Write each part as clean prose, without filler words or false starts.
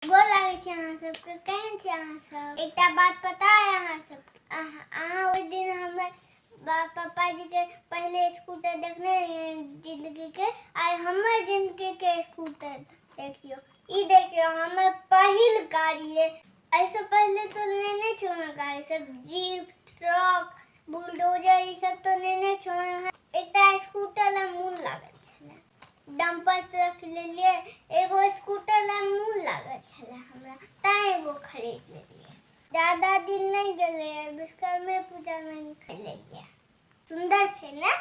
गोर लागै छी अहाँ सबके। केहन छी अहाँ सब? एकटा बात पता है अहाँ सबके? अहाँ ओहि दिन हमर पापा जी के पहले स्कूटर देखने रहियै जिंदगी के, आइ हमर जिंदगी के स्कूटर देखियौ। ई देखियौ, हमर पहिल गाड़ी है। एहिसँ पहिले तो लेने छलहुँ गाड़ी सब, जीप, ट्रक, बुलडोजर, ई सब तो लेने छलहुँ। एकटा स्कूटर लए मोन लागल छलै, डम्पर ट्रक लेलियै। एगो स्कूटर लए मोन लागल छलै हमरा, तैं एगो खरीद लेलियै। ज्यादा दिन नहि गेलै, विश्वकर्मे पूजामे लेलियै। सुन्दर छै ने?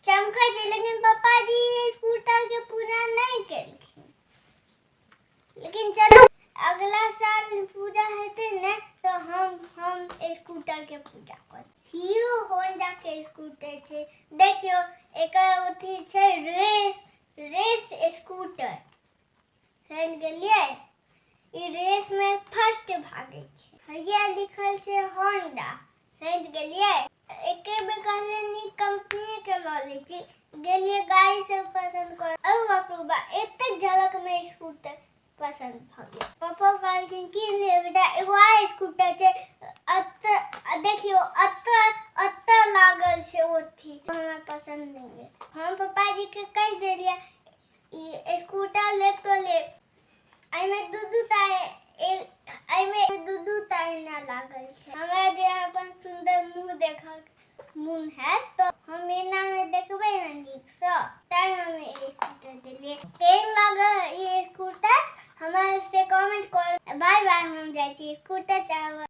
चमकै छै। लेकिन पप्पाजी स्कूटरके पूजा नहि केलखिन। लेकिन चलू, अगला साल पूजा हेतै ने, तऽ हम स्कूटरके पूजा करब। हीरो होंडाके स्कूटर छै। देखियौ, एकर अथी छै रेस, रेस स्कूटर। समझ गेलियै? ई रेसमे फर्स्ट भागै छै। हैया लिखल छै होंडा। समझ गेलियै? एके बेर कहलियै, नीक कम्पनीके लऽ लै छी। गेलियै गाड़ी सब पसन्द कर, अरे बाप रे बा, एतेक झलकमे स्कूटर पसन्द भऽ गेल। पप्पा कहलखिन, की ले बेटा? एगो आ स्कूटर छै। अतऽ देखियौ, अतऽ अतऽ लागल छै ओथी। हमरा पसन्द नहि गेल। हम पप्पाजीके कहि देलियै, ई स्कूटर लेब तो लेब, एहिमे दू दू टा, एहिमे दू दू टा एना लागल छै। हमरा जे अपन सुन्दर मुँह देखक मोन हैत, तऽ हम एनामे देखबै ने नीकसँ, तैँ हम ई स्कूटर देलियै। केहन लागल ई स्कूटर, हमरा से कमेंट कर। बाय बाय, हम जाइ छी स्कूटर चाहब।